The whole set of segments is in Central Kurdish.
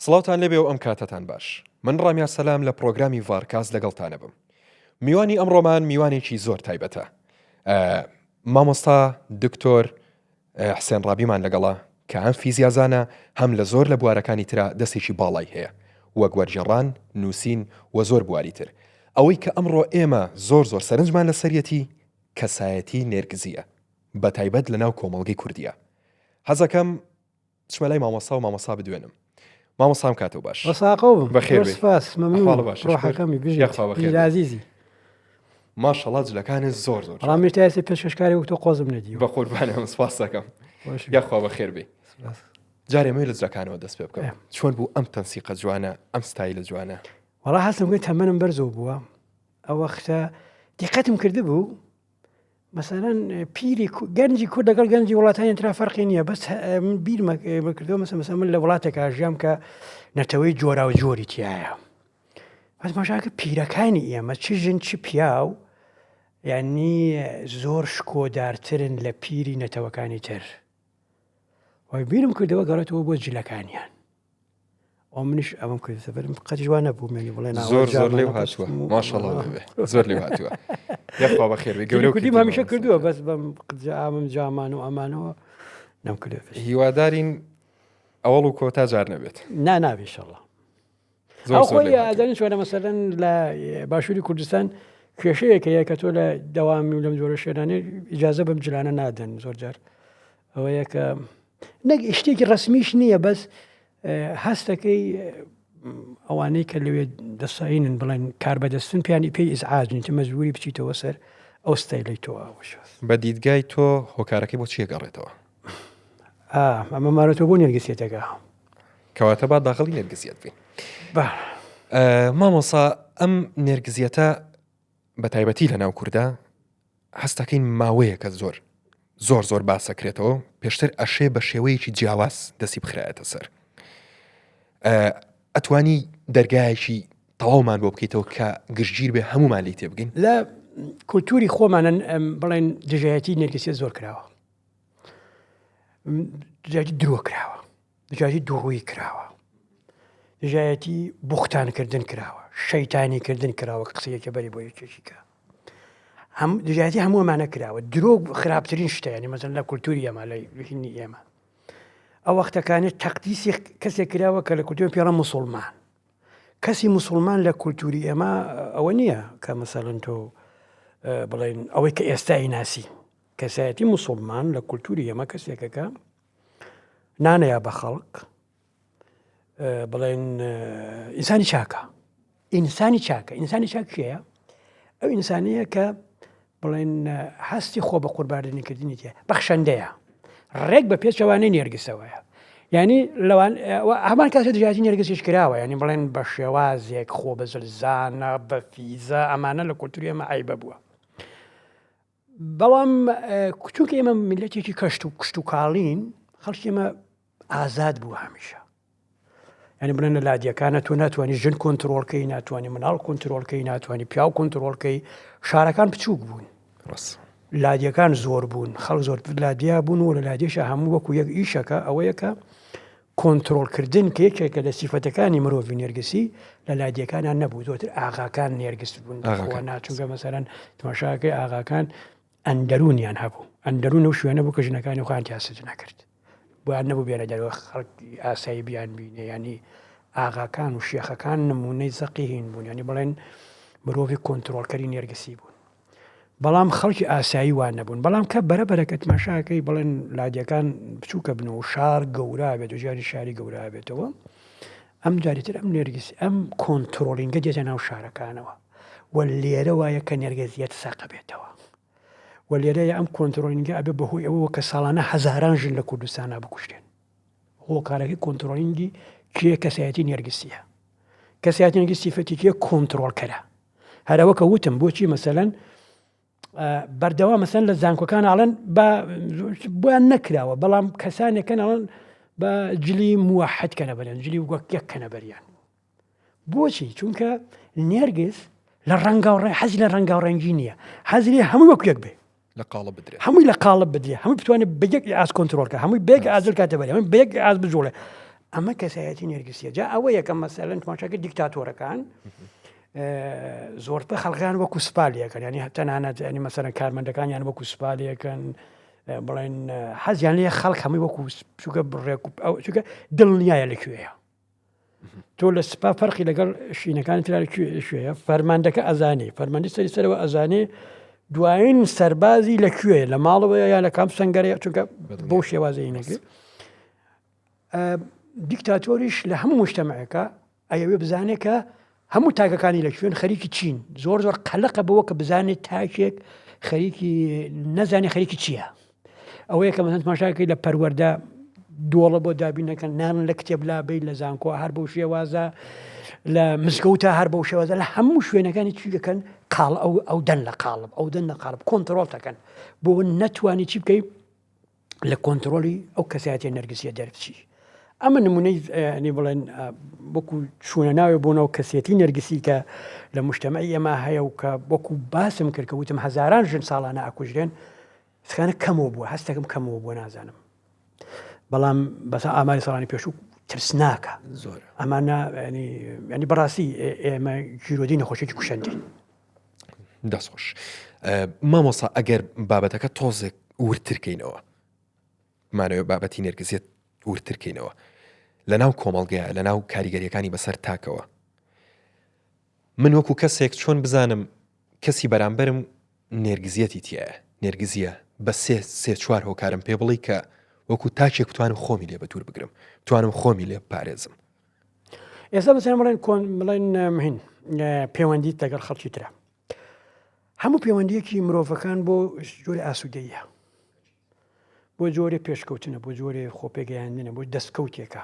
سڵاوتان لێبێ و ئەم کاتەتان باش. من ڕامیار سەلام لە پڕۆگرامی ڤارکاست لەگەڵتانەبم. میوانی ئەمڕۆمان میوانێکی زۆر تایبەتە. مامۆستا دکتۆر حسێن ڕابیمان لەگەڵە کە هەم فیزیازانە هەم لە زۆر لە بوارەکانی ترا دەستێکی باڵای هەیە وەک وەرگێڕان، نووسین و زۆر بواری تر. ئەوەی کە ئەمڕۆ ئێمە زۆر زۆر سەرنجمان لەسەریەتی کەسایەتی نێرگزییە بەتایبەت لەناو کۆمەڵگەی کوردییە. حەزەکەم بچمە لای مامۆستا و مامۆستا بدوێنم. مامۆستا ئەم کاتەو باش. بەساقەو بم. بەخێر بێی. سپاس مەمنون. ئەحواڵت باشە شوکر. ڕۆحەکەمی بژیت. یاخوا بەخێر بژیت بێی. ئازیزی. ماشەڵا جلەکانت زۆر زۆر وەڵا جوانە. منیش تا ئێستا پێشکەشکاری وەک تۆ قۆزم نەدیوە. بەقوربانم سپاست دەکەم. خۆش بی. یاخوا بەخێر بێی. سپاس. جارێ ئەمەوێ لە جلەکانەوە دەست پێ بکەم. ئێ. چۆن بوو ئەم تەنسیقە جوانە، ئەم ستایلە جوانە؟ وەڵا هەستم کرد تەمەنم بەرزەو بووە. ئەو وەختە دیقەتم کردبوو مەسەلەن پیری گەنجی کورد لەگەڵ گەنجی وڵاتانی ترا فەرقی نییە بەس من بیرمە کردەوە مەسە مەسە من لە وڵاتێکا ژیام کە نەتەوەی جۆرا و جۆری تایە بەس مەشاکە پیرەکانی ئێمە چ ژن چ پیاو یعنی زۆر شکۆدارترن لە پیری نەتەوەکانی تر وای بیرم کردەوە گەڕێتەوە بۆ جلەکانیان ئەو منیش ئەوەم کرد سەفەرم قەتیش وا نەبوو مێنی بڵێ ناوە زۆر زۆر لێو جامانە هاتووە پەستم و- ماشەڵڵا لێ بێ زۆر لێو هاتووە یاخوا بەخێر بێ گەورە کوردیم هەمیشە کردووە بەس بەم قجامم جامان و ئەمانەوە نەم کردووە هیوادارین ئەوەڵ و کۆتا جار نەبێت نا نابێ ئینشەڵڵا زۆر ئەو زۆر خۆی لێو هاتووە. ئازانی چۆنە مەسەلەن لە باشووری کوردستان کێشەیەک هەیە کە تۆ لە دەوامی و لەم جۆرە شوێنانەی ئیجازە بەم جلانە نادەن زۆر جار ئەوەیە کە نەک شتێکی ڕسمیش نییە بەس هەستەکەی ئەوانەی کە لەوێ دەساینن بڵێن کار بەدەستن پیانی پێی ئیزعاجن چ مەجبوری بچیتەوە سەر ئەو ستایلەی تۆ ئاوش بە دیدگای تۆ هۆکارەکەی بۆ چیە گەڕێتەوە؟ ئەمە مارەتەوە بۆ نێرگسێتەکە کەواتە با داخڵی نێرگزیەت بین مامۆسا ئەم نێرگزیەتە بە تایبەتی لە ناو کووردا هەستەکەین ماوەیەکە زۆر زۆر زۆر باسەکرێتەوە پێشتر ئەشێ بە شێوەیەکی جیاواز دەستی بخرایەتە سەر ئەتوانی دەرگایەکی تەواومان بۆ بکەیتەوە کە گشتگیر بێ هەمومان لی تێبگەین لە کولتوری خۆمانن بڵێن دژایەتی نێرگسیە زۆر کراوە دژایەتی درۆ کراوە دژایەتی دووڕووی کراوە دژایەتی بوختانکردن کراوە شەیتانی کردن کراوە قسەیەکە بەری بۆ یەکێکیکە هەم دژایەتی هەموو ئەمانە کراوە درۆ خراپترین شتە یعنی مەسەن لە کولتوری ئێمە لە هینی ئێمە ئەو وەختەکانی تەقدیسی کەسێک کراوە کە لە کولتوری پێڵە مسلمان کەسی مسلمان لە کولتوری ئێمە ئەوە نییە کە مەسەلەن تۆ بڵێن ئەوەی کە ئێستای ناسی کەسایەتی مسلمان لە کولتوری ئێمە کەسێکەکە نانەیە بە خەڵک بڵێن ئینسانی چاکە ئینسانی چاکە ئینسانی چاک کێیە ئەو ئینسانەیە کە بڵێن هەستی خۆ بە قورباردنیکردنی تێ بەخشەندەیە ڕێک بە پێچەوانەی نێرگسەوەیە ینی لەوان هەمان کاتە دژاتی نێرگسیش کراوە ینی بڵێن بە شێوازێک خۆ بە زلزانە بە فیزە ئەمانە لە کولتوری ئەمە عیبە بووە بەڵام چونکە ئێمە میلەتێکی کەشت و کشت و کاڵین خەڵکی ئێمە ئازاد بوو هەمیشە یعنی بڵێن لە لادیەکانە تۆ ناتوانانی ژن کۆنتترۆلکەی ناتوانانی مناڵ کۆنتترۆلکەی ناتوانانی پیاو کۆنتترۆلکەی شارەکان بچووک بوون لادیەکان زۆر بوون خەڵک زۆر لادیا بوون و لە لادێشە هەموو وەکو یەک ئیشەکە ئەوەیەکە کۆنترۆڵکردن کە یەکێکە لە سیفەتەکانی مرۆڤی نێرگسی لە لادیەکانیان نەبوو زۆرتر ئاغاکان نێرگس بوون ئاغاکان. نا چونکە مەسەلەن تماشاکەی ئاغاکان ئەندەرونیان هەبوو ئەندەرون ئەو شوێنە بوو کە ژنەکانی خۆیان تیا سجن ئەکرد بۆیان نەبوو بێنە دەرەوە خەڵکی ئاسایی بیان بینێ ینی ئاغاکان و شێخەکان نمونەی زەقی هین بوون ینی بڵێن مرۆڤی کۆنترۆڵکەری نێرگسی بوون بەڵام خەڵکی ئاسایی وا نەبوون بەڵام کە بەرە بەرە کە تماشاکەی بڵێن لادیەکان بچووکە بن و شار گەورە بێت و ژیانی شاری گەورە بێتەوە ئەم جاریتر ئەم نێرگس ئەم controlling ە دێتە ناو شارەکانەوە و لێرە وایە کە نێرگەزیەت سەقە بێتەوە و لێرەیە ئەم controlling ە ئەبێ بەهۆی ئەوەوە کە ساڵانە هەزاران ژن لە کوردستانە بکوشتێن هۆکارەکەی controlling ی کێ کەسایەتی نێرگسیە کەسایەتی نێرگس سیفەتی کێ کۆنترۆڵکەرە هەرەوە کە وتم بۆچی مەسەلەن بەردەوام مەسەن لە زانکۆکان ئاڵەن بە بۆیان نەکراوە بەڵام کەسانێکەن ئەڵەن بە جلی موحد کەنە بەریان جلی وەک یەک کەنە بەریان بۆچی چونکە نێرگس لە ڕەنگاو ڕێ حەزی لە ڕەنگاو ڕەنگی نییە حەزی لێ هەمووی وەک یەک بێ لە قاڵب بدرێت هەمووی لە قاڵب بدرێ هەمووی بتوانێت بە یەک ئاست کۆنترۆڵکە هەمووی بێک ئازل کاتە بەری هەمووی بە یەک ئاست بجوڵێ. ئەمە کەسایەتی نێرگسیە جا ئەوە یەکەم مەسەلەن تماشاکە دیکتاتۆرەکان زۆرتە خەڵکان وەکو سپالیەکەن ینی تەنانەت ینی مەسەرەن کارمەندەکانیان وەکو سپالەکەن بڵێن حەزیان لێ خەڵک هەمووی وەکو چووکە بڕێک ئەو چووکە دڵنیایە لەکوێیە تۆ لە سپا فەرقی لەگەڵ شینەکانی ترا کوێیە فەرماندەکە ئەزانێ فەرماندی سەری سەرەوە ئەزانێ دوایین سەربازی لە کوێ لە ماڵەوە یا لە کام سنگەرەیە چونکە بۆ شێوازەی نەگرێت دیکتاتۆریش لە هەموو مجتەمعەکە ئەیەوێ بزانێت کە هەموو تاکەکانی لە کوێن خەریکی چین زۆر زۆر قەلەقە بەوە کە بزانێت تاکێک خەریکی نەزانێ خەریکی چییە ئەوەیە کە مەسەن تماشاکەی لە پەروەردە دۆڵە بۆ دابینەکەن نان لە کتێب لابەی لە زانکۆ هەر بەو شێوازە لە مزگەوتە هەر بەو شێوازە لە هەموو شوێنەکانی چی دەکەن قاڵ ئەو ئەو دەن لە قاڵب ئەو دەن لە قاڵب کۆنتترۆل دەکەن بۆ نەتوانی چی بکەیت لە کۆنتترۆلی ئەو کەسایەتە نەرگسیە دەربچی ئەمە نمونەی ینی بڵێن وەکو چوونە ناوێ بۆنەوە کەسێتی نەرگسی کە لە مشتەمەی ئێمە هەیە و کە وەکو باسم کرد کە وتم هەزاران ژن ساڵانە ئەکوژرێن سکانە کەمەوە بووە هەستەکەم کەمەوە بووە نازانم بەڵام بەسا ئاماری ساڵانی پێشوو ترسناکە زۆر ئەمانە ینی بەڕاستی ئێمە گیرۆدی نەخۆشیێکی کوشندین دەستخۆش مامۆسا ئەگەر بابەتەکە تۆزێک وردترکەینەوە مانەوە بابەتی نێرگزیت وردترکەینەوە لە ناو کۆمەڵگەیە لە ناو کاریگەریەکانی بەسەر تاکەوە من وەکو کەسێک چۆن بزانم کەسی بەرامبەرم نێرگزیەتی تایە نێرگزیە بە سێ سێ چوار هۆکارم پێ بڵی کە وەکو تاکێک بتوانم خۆمی لێ بەدوور بگرم توانم خۆمی لێ بپارێزم ئێستا مەسەلەن بڵێن کۆن بڵێن مهین پەیوەندیت لەگەڵ خەڵکی ترە هەموو پەیوەندیەکی مرۆڤەکان بۆ جۆری ئاسوودەیە بۆ جۆرێ پێشکەوتنە بۆ جۆرێ خۆپێگەیاندنە بۆ دەستکەوتێکە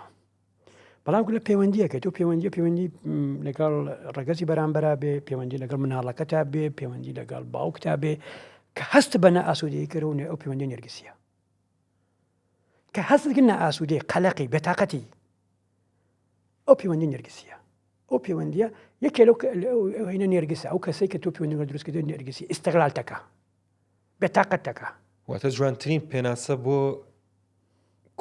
بەڵام لە پەیوەندیەکە تۆ پەیوەندی پەیوەندی لەگەڵ ڕگەزی بەرامبەرا بێ پەیوەندی لەگەڵ مناڵەکە تا بێ پەیوەندی لەگەڵ باوک تا بێ کە هەست بە نائاسوودەیی کرد و ئەو پەیوەندی نێرگسیە کە هەست کرد نائاسوودەی قەلەقی بێتاقەتی ئەو پەیوەندی نێرگسیە ئەو پەیوەندیە یەکێ لەو هینە نێرگسە ئەو کەسێک کە تۆ پەیوەندی دروستکردن نێرگسی ئیستغلال تەکە بێتاقەت تەکە واتە جوانترین پێناسە بۆ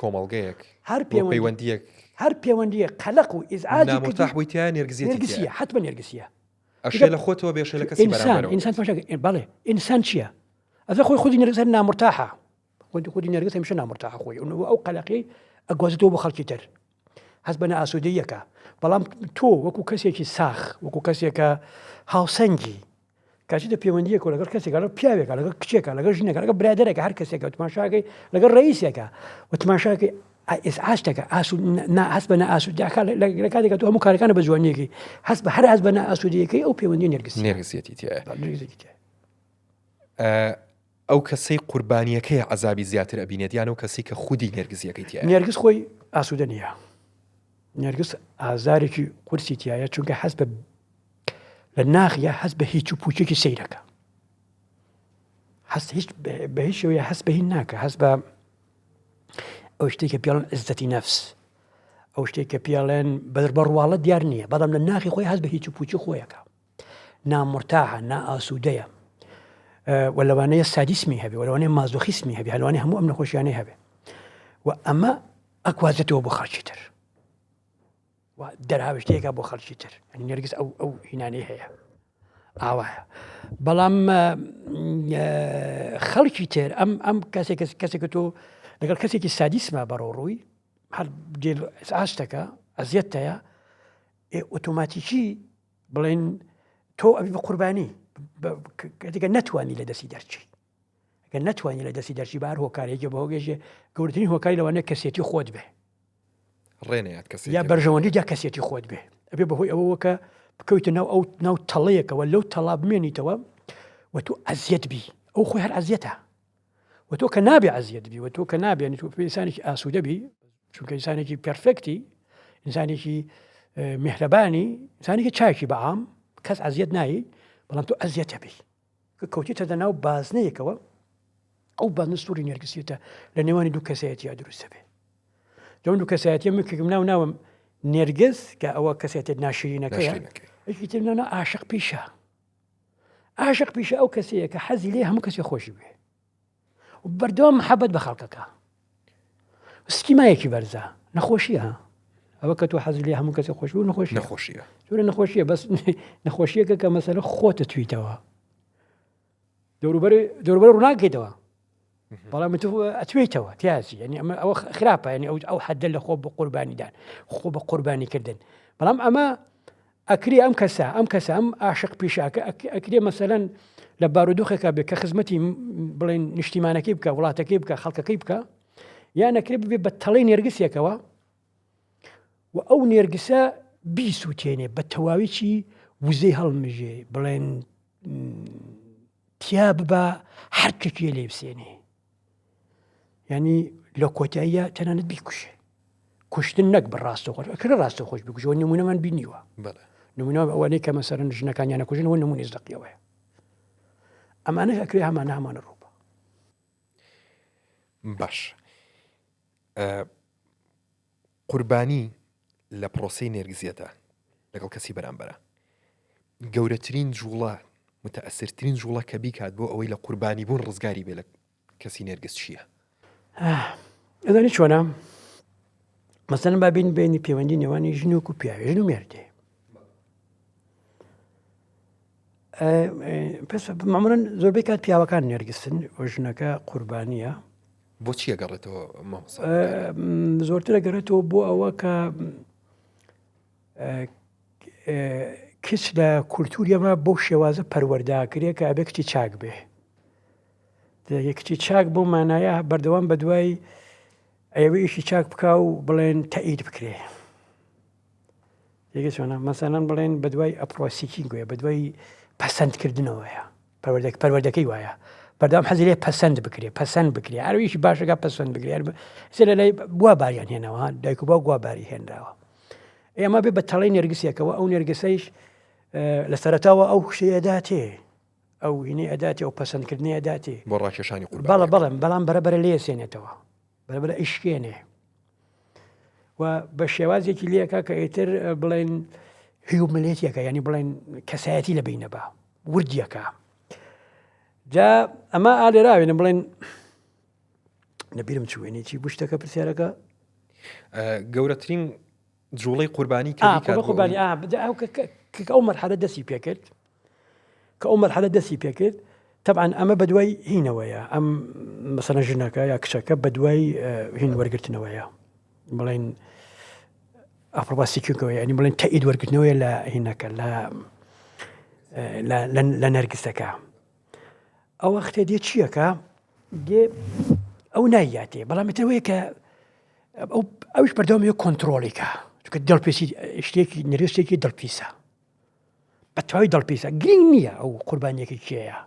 کۆمەڵگەیەک هەر پەیوەندیەک هەر پەیوەندیە قەلق و ئیزعاج نامرتاح بووی تیا نێرگزیەتی نێرگسیە حتمما نێرگسیە ئەشێ لە خۆتەوە بێشێ لە کەسی ئینسان ئینسان بەڵێ ئینسان چییە ئەزە خۆی خودی نێرگس هەر نامرتاحە خودی خودی نێرگس هەمیشە نامرتاحە خۆی ئەو قەلەقی ئەگوازێتەوە بۆ خەڵکی تر هەست بە نائاسوودەییەکە بەڵام تۆ وەکو کەسێکی ساخ وەکو کەسێکە هاوسەنگی کاچیتە پەیوەندیەکە لەگەڵ کەسێک لەگەڵ پیاوێکە لەگەڵ کچێکە لەگەڵ ژنێکە لەگەڵ برادەرێکە هەر کەسێکە تماشاکەی لەگەڵ ڕئیسێکە و تماشاکەی ئیزعاجتەکە ئاسو هەست بە نائاسوودەکە لە کاتێکە تۆ هەموو کارەکانە بە جوانیەکەی هەست بە هەر هەست بە نائاسوودیەکەی ئەو پەیوەندی نێرگسی نێرگسیەتی تایە ئەو کەسەی قوربانیەکەیە عەزابی زیاتر ئەبینێت یان ئەو کەسەی کە خودی نێرگزیەکەی تیایە؟ نێرگز خۆی ئاسوودە نییە. نێرگز ئازارێکی قورسی تایە چونکە حەز بە لە ناخیا هەست بە هیچ و پوچێکی سەیرەکە هەست هیچ بە هیچ شێوەیە هەست بە هین ناکە هەست بە ئەو شتێک کە پێڵن عزەتی نەفس ئەو شتێک کە پێڵێن بەر بەڕواڵە دیار نییە بەڵام لە ناخی خۆی هەست بە هیچ و پوچی خۆیەکە نامورتاحە، نائاسوودەیە و لەوانەیە سادیسمی هەبێ و لەوانەیە مازۆخیسمی هەبێ هەلوانەیە هەموو ئەم نەخۆشیانەی هەبێ و ئەمە ئەگوازێتەوە بۆ خەڵکی تر و دەرهاوێشتەیەکە بۆ خەڵکی تر یعنی نێرگز ئەو ئەو هینانەی هەیە ئاوایە بەڵام خەڵکی تر ئەم ئەم کەسێک کەسێک تۆ لەگەڵ کەسێکی سادیسما بەڕۆ ڕووی هەر ئاستەکە ئەزیەتەیە ئۆتۆماتیکی بڵێن تۆ ئەبی بە قوربانی کەتێکە نەتوانی لە دەستی دەرچی گەر نەتوانی لە دەستی دەرچی بار هۆکارێکی بە هۆگەژێ گەورترین هۆکاری لەوانەیە کەسێتی خۆت بێ ڕێنەیات کەسی یا بەرژەوەندی یا کەسێتی خۆت بێ ئەبێ بەهۆی ئەوەوە کە بکەویتە ناو ئەو ناو تەڵەیەکەوە لەو تەڵا بمێنیتەوە و تۆ ئەزیەت بی ئەو خۆی هەر ئەزیەتە و تۆ کە نابێ ئەزیەت بی و تۆ کە نابێ تۆ ئینسانێکی ئاسوودە بی چونکە ئینسانێکی perfect ی ئینسانێکی میهرەبانی ئینسانێکی چاکی بەعام کەس ئەزیەت نایی بەڵام تۆ ئەزیەتە بی کە کەوتیتە دە ناو بازنەیەکەوە ئەو بازنە سووری نێرگسیەتە لە نێوانی دوو کەسایەتیا دروستە بێ لەو دوو کەسایەتیە من کردم ناو ناوم نێرگز کە ئەوە کەسێتێت ناشرینەکەی یەکی تر ناو عاشق پیشە عاشق پیشە ئەو کەسەیە کە حەزی لێ هەموو کەسی خۆشی بێ و بەردەوام محەبەت بە خەڵکەکە سکیمایەکی بەرزە نەخۆشیە. ئەوە کە تۆ حەز لێ هەموو کەسێک خۆش بوو نەخۆشی نەخۆشیە جۆرە نەخۆشیە بەس نەخۆشیەکە کە مەسەلە خۆتە تویتەوە دەوروبەر دەوروبەر ڕووناکەیتەوە بەڵام تۆ ئەتوێیتەوە تیاسی یعنی ئەمە ئەوە خراپە یعنی ئەو ئەو حەدە لە خۆ بە قوربانیدان خۆ بە قوربانیکردن بەڵام ئەمە ئەکرێ ئەم کەسە ئەم کەسە ئەم عاشق پیشاکە ئەکرێ مەسەلەن لە بارودۆخێکا بێ کە خزمەتی بڵێن نیشتیمانەکەی بکە وڵاتەکەی بکە خەڵکەکەی بکە یان ئەکرێ ببێ بە تەڵەی نێرگسێکەوە و ئەو نێرگسە بیسووتێنێ بە تەواویی وزەی هەڵمژێ بڵێن تیا ببا هەر کەکیە لێ بسێنێ ینی لە کۆتاییە تەنانەت بیکوشێ کوشتن نەک بە ڕاستە خۆش ئەکرە ڕاستە خۆش بکوژەوە نمونەمان بینیوە نمونە ئەوانەی کە مەسەرن ژنەکانیانە کوژنەوە نمونی زەقیەوەیە ئەمانەش ئەکرێ هەمانە هەمانە ڕووبە باش قوربانی لە پرۆسەی نێرگزیەتە لەگەڵ کەسی بەرامبەرە گەورەترین جوڵە متەسرترین جوڵە کە بیکات بۆ ئەوەی لە قوربانی بوون ڕزگاری بێ لە کەسی نێرگز چییە؟ ئەزانی چۆنە مەسەن با بین بینی پەیوەندی نێوانی ژن و پیاوی ژن و مێردێ مامرن زۆربەی کات پیاوەکان نێرگسن و ژنەکە قوربانیە بۆچی گەڕێتەوە زۆرترە گەڕێتەوە بۆ ئەوە کە کچ لە کولتوری ئەمە بەو شێوازە پەروەردەکرێ کە ئەبێ کچی چاک بێ کچی چاک بۆ مانایە بەردەوام بە دوای ئەوە ئیشی چاک بکە و بڵێن تەئید بکرێ یەکێ چۆنە مەسەلەن بڵێن بە دوای approval seeking ەوەیە بە دوای پەسەندکردنەوەیە پەروەردە پەروەردەکەی وایە بەردەوام حەزی لێ پەسەند بکرێ پەسەند بکرێ هەرویشی باشەکە پەسەند بکرێ هەر سێ لە لای وا باریان هێناوە دایک و باوک وا باری هێنراوە ئێمە بێ بە تەڵەی نێرگسێکەوە ئەو نێرگسەیش لە سەرەتاوە ئەو شتەی ئەداتێ ئەو هینەی ئەداتێ ئەو پەسەندکردنەی ئەداتێ بۆ ڕاکێشانی قوربانی بەڵێ بەڵێ بەڵام بەرەبەرە لێسێنێتەوە بەرەبەرە ئەیشکێنێ و بە شێوازێکی لەکە کە ئیتر بڵێن هیوملێتیەکە ینی بڵێن کەسایەتی لە بینە بە وردیەکە جا ئەمە ئالێراوێنە بڵێن نەبیرم چوێنی چی بشتەکە پرسیارەکە گەورەترین جوڵەی قوربانی قوربانی ئەو مەرحەلە دەستی پێکرد کە ئەو مەرحەلە دەستی پێکرد تەبعەن ئەمە بەدوای هینەوەیە ئەم مەسەلەن ژنەکە یا کچەکە بەدوای هین وەرگرتنەوەیە بڵێن approval seeking ەوە ینی بڵێن تەئید وەرگرتنەوەی لە هینەکە لە لە نەرگسەکە ئەو وەختێ دێ چیەکە دێ ئەو نایاتێ بەڵام ئیترەوەیە کە ئەو ئەوش بەردەوام کۆنتترۆڵیکە چونکە دڵپێسی شتێکی نەرگسێکی دڵپیسە بە تەواوی دڵپیسە گرنگ نییە ئەو قوربانیەکە کێیە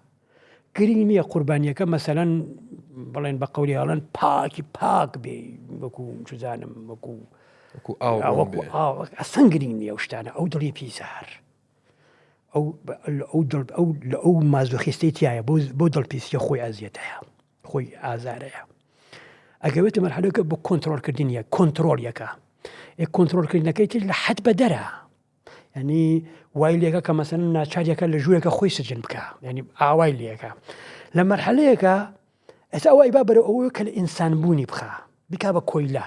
گرنگ نییە قوربانیەکە مەسەەن بڵێن بە قولی ئاڵەن پاکی پاک بێ وەکو چزانم وەکو ئەسەن گرنگ نییە ئەو شتانە ئەو دڵی پیسار ئەو ئەو دڵ ئەو لە ئەو مازۆخیستی تایە بۆ بۆ دڵپیسیە خۆی ئازیەتەیە خۆی ئازارەیە ئەگەوێتە مەرحەلەکە بۆ کۆنتترۆلکردنیە کۆنتترۆل یەکە کۆنتترۆلکردنەکەی تر لە حەد بەدەرە ینی وای لێکە کە مەسەن ناچاریەکە لە ژوورێکە خۆی سجن بکە ینی ئاوای لەکە لە مەرحەلەیەکە ئێستا ئەوە ئیبا بەرەو ئەوە کە لە ئینسان بوونی بخە بکا بە کۆیلە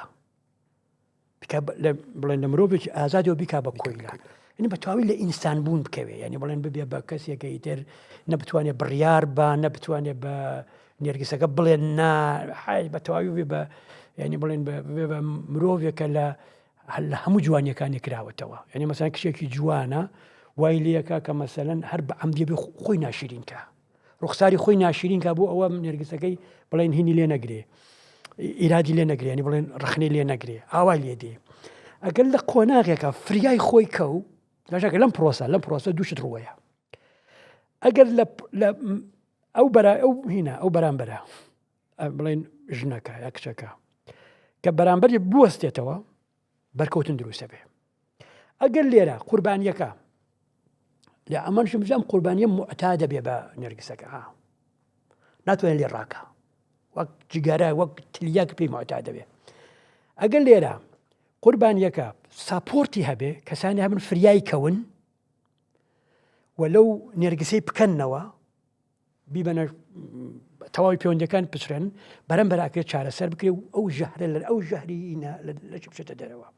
بڵێن لە مرۆڤێکی ئازادەوە بیکا بە کۆیلە یعنی بە تەواوی لە ئینسان بوون بکەوێ یعنی بڵێن ببێ بە کەسێکە ئیتر نەبتوانێ بڕیار بە نەبتوانێ بە نێرگسەکە بڵێن نا حای بە تەواوی بێ بە یعنی بڵێن بێ بە مرۆڤێکە لە لە هەموو جوانیەکانی کراوەتەوە یعنی مەسەن کچێکی جوانە وای لەکە کە مەسەلەن هەر بە ئەم دێبێ خۆی ناشرین کە ڕوخساری خۆی ناشرین کە بۆ ئەوە نێرگسەکەی بڵێن هینی لێ نەگرێ ئیرادی لێ نەگرێنی بڵێن ڕخنەی لێ نەگرێ ئاوای لێ دێ ئەگەر لە قۆناغێکە فریای خۆی کەو لەژەکە لەم پرۆسە لەم پرۆسە دووشت ڕووەیە ئەگەر لە ئەو بەرا ئەو هینا ئەو بەرامبەرە بڵێن ژنەکە یا کچەکە کە بەرامبەری بوەستێتەوە بەرکەوتن دروستە بێ ئەگەر لێرە قوربانیەکە لە ئەمەشم بزانم قوربانیە معتا دەبێ بە نێرگسەکە ها ناتوانێت لێ ڕاکە وەک جگەرە وەک تلیاک پێی معتا دەبێ ئەگەر لێرە قوربانیەکە support ی هەبێ کەسانی هەبن فریای کەون و لەو نێرگسەی بکەنەوە بیبەنە تەواوی پەیوەندەکان پچرێن بەرەم بەراکرێت چارەسەر بکرێ و ئەو ژەهرە لە ئەو ژەهری لە بچێتە دەرەوە.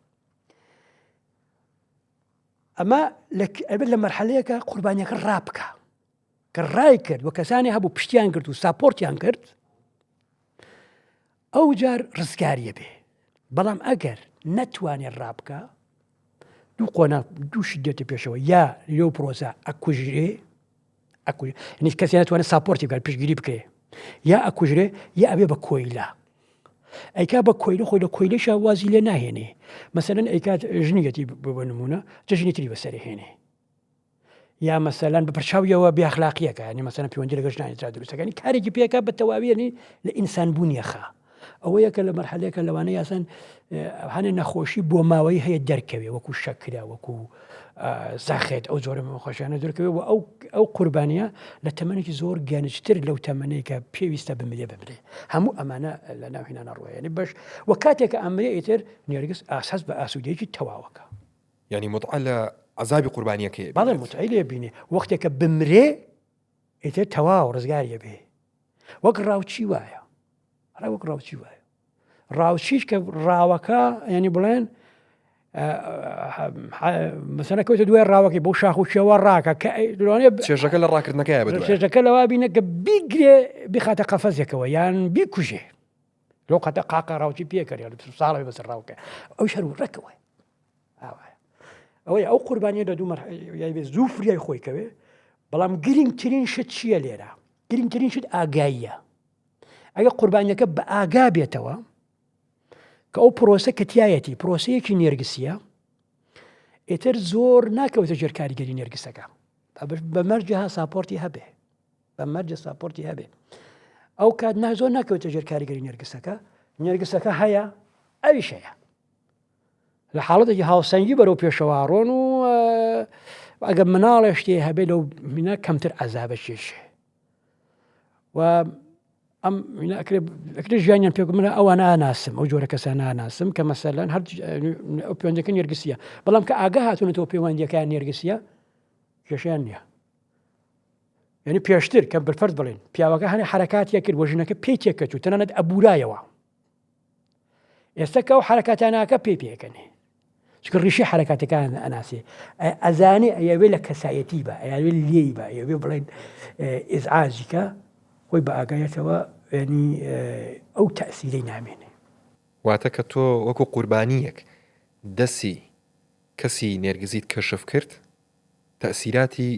ئەمە ئەبێت لە مەرحەلەیەکە قوربانیەکە ڕابکە کە ڕای کرد و کەسانی هەبوو پشتیان کرد و ساپۆرتیان کرد ئەو جار ڕزگاریە بێ بەڵام ئەگەر نەتوانێت ڕابکە دوو قۆناغ دوو شت دێتە پێشەوە یا لەو پرۆسە ئەکوژرێ ئەکوژ کەسی ناتوانێت support ی بکات پشتگیری بکرێ یا ئەکوژرێ یا ئەبێ بە کۆیلە ئەیکا بە کۆیلە خۆی لە کۆیلەشا وازی لێ ناهێنێ مەسەلەن ئەیکات ژنیەتی بە نمونە جەژنی تری بەسەر هێنێ یا مەسەلەن بە پرچاویەوە بێ ئەخلاقیەکە ینی مەسەلەن پەیوەندی لەگەڵ ژنانی ترا دروستەکانی کارێکی پێکە بە تەواویەنی لە ئینسان بوونیەخە ئەوەیە کە لە مەرحەلەیەکە لەوانەیە یاسان هەنێ نەخۆشی بۆ ماوەی هەیە دەرکەوێ وەکو شەکرە وەکو زەخێت ئەو جۆرە نەخۆشیانە دەرکەوێ و ئەو ئەو قوربانیە لە تەمەنێکی زۆر گەنجتر لەو تەمەنەی کە پێویستە بمرێ بمرێ هەموو ئەمانە لە ناو هێنانە ڕۆیانی بەش و کاتێک کە ئەمرێ ئیتر نێرگس ئاساس بە ئاسوودەیەکی تەواوەکە. یانی متعە لە عەزابی قوربانیەکەی ئەبینێت. بەڵێ متعەی لێ بینێ وەختێک کە بمرێ ئیتر تەواو ڕزگاری ئەبێ وەک ڕاوچی وایە ڕای وەک ڕاوچی وایە ڕاوچیش کە ڕاوەکە ینی بڵێن مەسەنە کەوتە دوای ڕاوەکەی بۆ شاخ و شێوە ڕاکە کە چێژەکە لە ڕاکردنەکەی بە چێژەکە لەوا بینە کە بیگرێ بخاتە قەفەزێکەوە یان بیکوژێ لەو قەتە قاقا ڕاوچی پێکەری ساڵی بەسەر ڕاوکە ئەو شەر و ڕێکەوە ئەوەی ئەو قوربانیە لە دوو مەرحەلەی زوو فریای خۆی کەوێ بەڵام گرنگترین شت چییە لێرە گرنگترین شت ئاگاییە ئەگە قوربانیەکە بە ئاگا بێتەوە کە ئەو پرۆسە کە تایەتی پرۆسەیەکی نێرگسیە ئیتر زۆر ناکەوتە ژێر کاریگەری نێرگسەکە بە مەرجە ها support ی هەبێ بە مەرجە support ی هەبێ ئەو کات نا زۆر ناکەوتە ژێر کاریگەری نێرگسەکە نێرگسەکە هەیە ئەویش هەیە لە حاڵەتێکی هاوسەنگی بەرەو پێشەوە ڕۆن و ئەگەر مناڵێ شتێ هەبێ لەو منە کەمتر عەزابە کێشێ و ئەم ئەکرێ ژیانیان پێ منە ئەوە ناناسم ئەو جۆرە کەسە ناناسم کە مەسەلەن هەر ئەو پەیوەندەکە نێرگسیە بەڵام کە ئاگا هاتوونەتەوە پەیوەندیەکان نێرگسیە کێشیان نییە یعنی پێشتر کە بەفەرد بڵێن پیاوەکە هەنێ حرەکاتیە کرد وە ژنەکە پێی تێکەچوو تەنانەت ئەبورایەوە ئێستا کە ئەو حرەکاتاناکە پێی پێکەنێ چکە ڕیشی حرەکاتەکان ئەناسێ ئەزانێ ئەیەوێ لە کەسایەتی بە ئەیاوێ لێی بە ئەیەوێ بڵێن ئیزعاجیکە خۆی بە ئاگایەتەوە ینی ئەو تەسیرەی نامێنێ. واتە کە تۆ وەکو قوربانییەک دەسی کەسی نێرگزیت کەشف کرد تەئسیراتی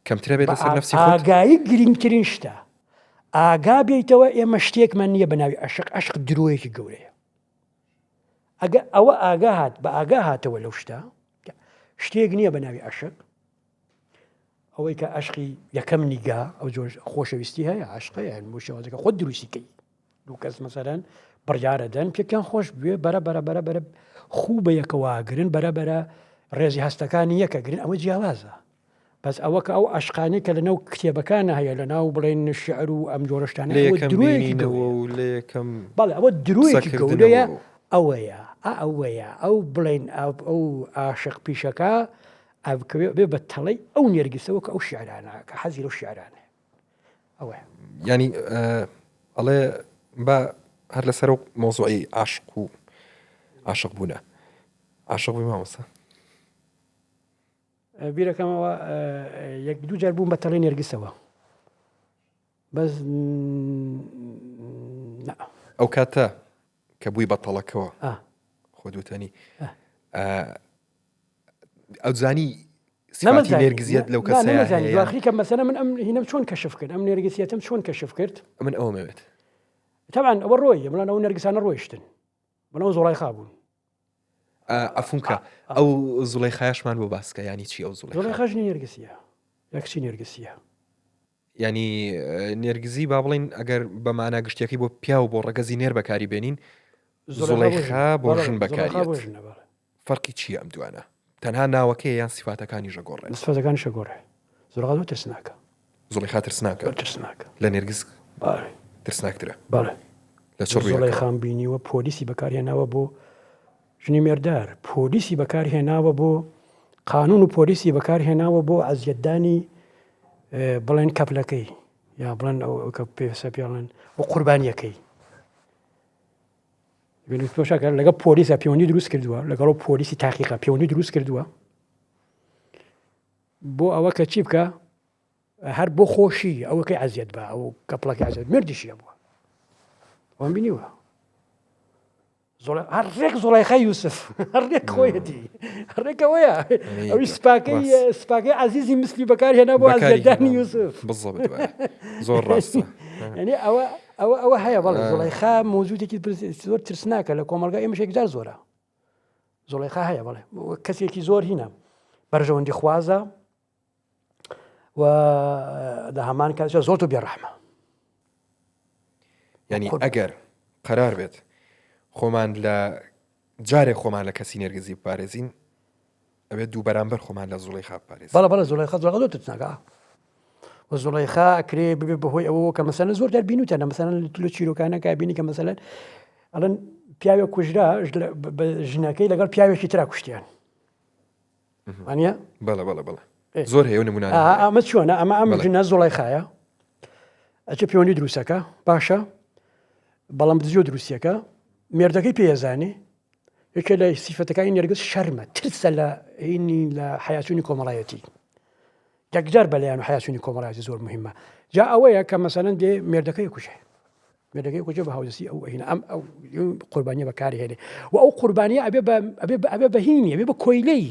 کەمترە بێت لەسەر نەفسی خۆت؟ ئاگایی گرینگترین شتە ئاگا بێیتەوە ئێمە شتێکمان نییە بە ناوی ئەشق ئەشق درۆیەکی گەورەیە ئەگە ئەوە ئاگا هات بە ئاگا هاتەوە لەو شتە شتێک نییە بە ناوی ئەشق ئەوەی کە ئەشقی یەکەم نیگا ئەو جۆر خۆشەویستی هەیە عشقەیە بۆ شێوازەکە خۆت دروستی کەی دوو کەس مەسەرەن بڕیارە دەن پێکیان خۆش بوێ بەرە بەرە بەرە بەرە خوو بە یەکەواگرن بەرە بەرە ڕێزی هەستەکانی یەکەگرن ئەوە جیاوازە بەس ئەوە کە ئەو عەشقانەی کە لەناو کتێبەکانە هەیە لەناو بڵێن شعر و ئەم جۆرە شتانە لە ئەوە یەکەم درۆیەکی بینینەوە گەورەیە و لە یەکەم بەڵێ ئەوە درۆیەکی گەورەیە قسەکردنەوە و. ئەوەیە ئا ئەوەیە ئەو بڵێن ئەو عاشق پیشەکە ئەبکەوێ بێ بە تەڵەی ئەو نێرگسەوە کە ئەو شعرانە کە حەزی لەو شعرانەیە ئەوەیە. یانی ئەڵێ با هەر لەسەر ئەو مەوزوعی عاشق و عاشق بوونە عاشق بووی مامۆستا؟ بیرەکەمەوە یەک دوو جار بووم بە تەڵی نێرگسەوە بەس ئەو کاتە کە بووی بە تەڵەکەوە خۆ دوتەنی ئەو زانی سفاتی نێرگزیەت لەو کەسەیە کە مەسەلە من ئەم هینم چۆن کەشف کرد ئەم نێرگسیەتم چۆن کەشف کرد من ئەومەوێت طبعا ئەوە ڕۆی بڵان ئەو نەرگسانە ڕۆیشتن بەڵام زۆڵای خابوون عەفوم کە ئەو زوڵەیخایەشمان بۆ باس کە یانی چی ئەو زوڵەیخا؟ زوڵەیخا ژنی نێرگسیە یا کچی نێرگسیە. یانی نێرگزی با بڵێین ئەگەر بە مانا گشتیەکەی بۆ پیاو بۆ ڕەگەزی نێر بەکاری بێنین زوڵەیخا بۆ ژن بەکاری فەرقی چییە ئەم دوانە؟ تەنها ناوەکەیە یان سیفاتەکانیش ئەگۆڕێت؟ سفاتەکانیش ئەگۆڕێ. زوڵەیخا زۆر ترسناکە. زوڵەیخا ترسناکە؟ زۆر ترسناکە. لە نێرگز بەڵێ. ترسناکترە؟ بەڵێ. لە چ ڕوویەکەوە؟ زوڵەیخام بینیوە پۆلیسی بەکارهێناوە بۆ ژنی مێردار، پۆلیسی بەکارهێناوە بۆ قانون و پۆلیسی بەکارهێناوە بۆ ئەزیەتدانی بڵێن کەپلەکەی یا بڵێن ئەو کە پێسە پێڵێن و قوربانیەکەی. تۆشەکە لەگەڵ پۆلیسە پەیوەندی دروست کردووە لەگەڵ پۆلیسی تاقیقە پەیوەندی دروست کردووە. بۆ ئەوە کە چی بکە هەر بۆ خۆشی ئەوەکەی عەزیەت بە ئەو کەپڵەکەی عەزیەت مردیشی هەبووە وام بینیوە هەر ڕێک زوڵیخای یوسف هەر ڕێک خۆیەتی ڕێکەوەیە ئەوی سپاکەی سپاکەی عزیزی مسلی بەکار هێنا بۆ ئازیەتدانی یوسف بزڵ زۆر ڕاستە یعنی ئەوە ئەوە ئەوە هەیە بەڵێ زوڵیخا موجودێکی زۆر ترسناکە لە کۆمەڵگا ئێمە یەکجار زۆرە زوڵیخا هەیە بەڵێ کەسێکی زۆر هینە بەرژەوەندی خوازە و لە هەمان کاتیشا زۆر تۆ بێڕەحمە. یعنی ئەگەر قەرار بێت خۆمان لە جارێک خۆمان لە کەسی نێرگزی بپارێزین ئەبێت دوو بەرامبەر خۆمان لە زوڵیخا بپارێزین. بەڵێ بەڵێ زوڵیخا زوڵیخا زۆر ترسناکە و زوڵیخا ئەکرێ ببێ بەهۆی ئەوەوە کە مەسەلەن زۆر جار بینوتەنە مەسەلەن لە چیرۆکانەکە بینی کە مەسەلەن ئەڵێن پیاوێک کوژرا ژنەکەی لەگەڵ پیاوێکی ترا کوشتیان. وانە بەڵێ بەڵێ بەڵێ زۆر هەیە نمونە ئەمە چۆنە ئەمە ئەم ژنە زوڵای خایە ئەچێ پەیوەندی دروستەکە باشە بەڵام دزیۆ دروستیەکە مێردەکەی پێزانێ یەکێ لە سیفەتەکانی نێرگز شەرمە ترسە لە هینی لە حیاچوونی کۆمەڵایەتی یەکجار بەلایەن و حیاچوونی کۆمەڵایەتی زۆر مهمە جا ئەوەیە کە مەسەلەن دێ مێردەکەی کوژێ مێردەکەی کوژێ بە هاودەستی ئەو ئەهینە ئەم ئەو قوربانیە بەکاری هێنێ و ئەو قوربانیە ئەبێ بە ئەبێ بە ئەبێ بە هینی ئەبێ بە کۆیلەی.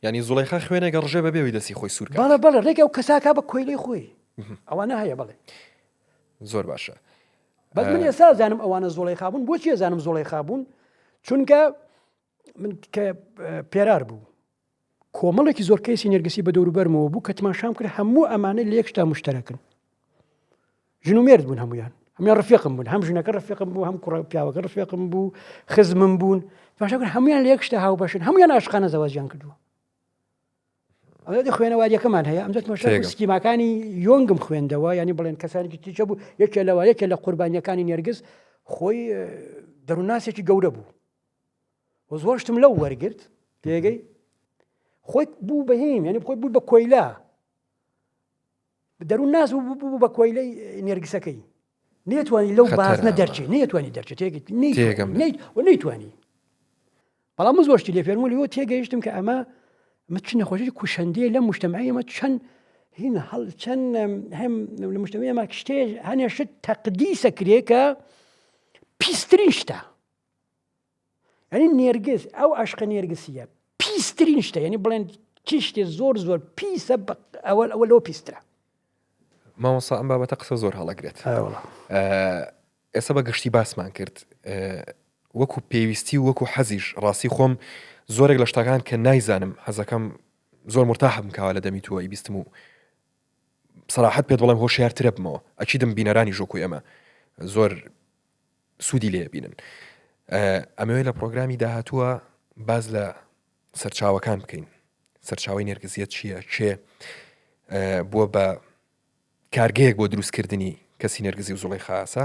یانی زوڵەیخا خوێنێک ئەڕژێ بەبێ ئەوەی دەستی خۆی سوور کات. بەڵێ بەڵێ ڕێک ئەو کەساکا بە کۆیلەی خۆی ئەوانە هەیە بەڵێ. زۆر باشە. بەس من ئێستا زانم ئەوانە زوڵەیخا بوون بۆچی ئەزانم زوڵەیخا بوون چونکە من کە پێرار بوو کۆمەڵێکی زۆر کەیسی نێرگسی بە دەوروبەرمەوە بوو کە تماشام کرد هەموو ئەمانە لە یەک شتا مشتەرەکن ژن و مێرد بوون هەمویان هەمویان ڕفێقم بوون هەم ژنەکە ڕفێقم بوو هەم کوڕە پیاوەکە ڕفێقم بوو خزمم بوون تماشا کرد هەمویان لە یەک شتا هاوبەشن هەمویان عاشقانە زەواجیان کردووە ئەوە خوێنەواریەکەمان هەیە ئەم تماشا سکیماکانی یۆنگم خوێندەوە ینی بڵێن کەسانێکی تیچە بوو یەکێ لەوە یەکێ لە قوربانیەکانی نێرگز خۆی دەروونناسێکی گەورە بوو و زۆر شتم لەو وەرگرت تێگەی خۆی بوو بەهیم یعنی خۆی بوو بە کۆیلە دەروون ناس بوو بوو بە کۆیلەی نێرگسەکەی نێتوانی لەو بازنە دەرچێ نێتوانی دەرچێت تێگەیت نیت و نەیتوانی بەڵام من زۆر شتی لێ فێرم لەوە تێگەیشتم کە ئەمە ئەمە چ نەخۆشی کوشندەیە لەم مجتەمعی ئەمە چەند هین هەڵ چەند هەم لە مجتەمعی ئەمە شتێ هەنێ شت تەقدیسە کرێ کە پیسترین شتە یعنی نێرگز ئەو عشقە نێرگسیە پیسترین شتە یعنی بڵێن چی شتێ زۆر زۆر پیسە ئەوە ئەوە لەوە پیسترە مامۆسا ئەم بابەتە قسە زۆر هەڵەگرێت ئێستا بە گشتی باسمان کرد وەکو پێویستی و وەکو حەزیش ڕاستی خۆم زۆرێک لە شتەکان کە نایزانم حەزەکەم زۆر مرتاحم کاوە لە دەمی تووە بیستم و سەراحەت پێت بڵێم هۆشیارترە بمەوە ئەکیدم بینەرانی ژۆکوی ئەمە زۆر سوودی لێ بینن ئەمەوێ لە پرۆگرامی داهاتووە باز لە سەرچاوەکان بکەین سەرچاوی نێرگزیەت چییە کێ بووە بە کارگەیەک بۆ دروستکردنی کەسی نێرگزی و زوڵی خاسە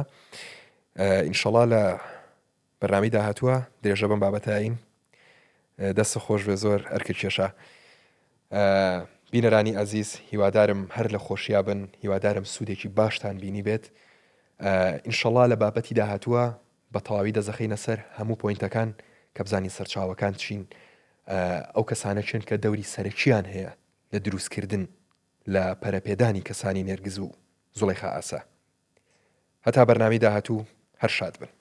ئینشەڵا لە بەرنامی داهاتووە درێژە بەم بابەتاین دەست خۆش بێ زۆر ئەرکە کێشا بینەرانی ئازیز هیوادارم هەر لە خۆشیا بن هیوادارم سوودێکی باشتان بینی بێت ئینشەڵا لە بابەتی داهاتووە بە تەواوی دەزەخینە سەر هەموو پۆینتەکان کە بزانین سەرچاوەکان چین ئەو کەسانە چێن کە دەوری سەرەکیان هەیە لە دروستکردن لە پەرەپێدانی کەسانی نێرگز و زوڵێخا ئاسا هەتا بەرنامەی داهاتوو هەر شاد بن.